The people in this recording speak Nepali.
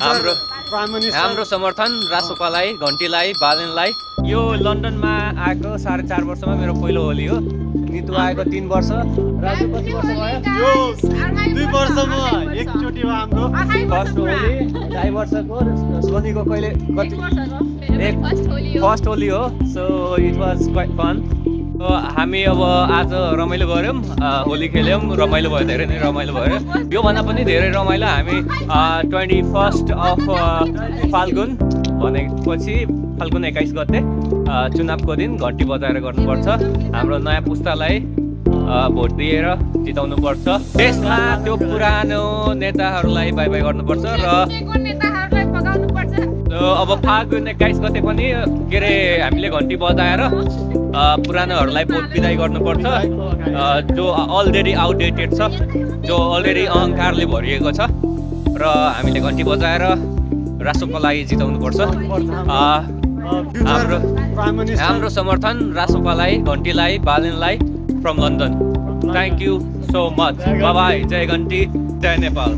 हाम्रो समर्थन रासोपालाई, घन्टीलाई, बालनलाई। यो लन्डनमा आएको 4.5 वर्षमा मेरो पहिलो होली हो। नितु आएको 3 वर्ष। राजु कति वर्ष भयो? यो 2 वर्षमा एकचोटि हाम्रो फर्स्ट होली। 2.5 वर्षको। सोनीको कहिले कति? फर्स्ट होली हो। So it was quite fun. हामी अब आज रमाइलो गऱ्यौँ, होली खेल्यौँ, रमाइलो भयो, धेरै नै रमाइलो भयो। योभन्दा पनि धेरै रमाइलो हामी 21 अफ फाल्गुन भनेपछि फाल्गुन 21 गते चुनावको दिन घन्टी बजाएर गर्नुपर्छ। हाम्रो नयाँ पुस्तालाई भोट दिएर जिताउनुपर्छ। देशमा त्यो पुरानो नेताहरूलाई बाई बाई गर्नुपर्छ र अब फाल्गुन 21 गते पनि के अरे हामीले घन्टी बजाएर पुरानोहरूलाई भोट बिदाई गर्नुपर्छ, जो अलरेडी आउटडेटेड छ, जो अलरेडी अहङ्कारले भरिएको छ। र हामीले घन्टी बजाएर रासोपालाई जिताउनुपर्छ। हाम्रो समर्थन रासोपालाई, घन्टीलाई, बालनलाई from London. Thank you so much. Bye bye. जय घन्टी, जय नेपाल।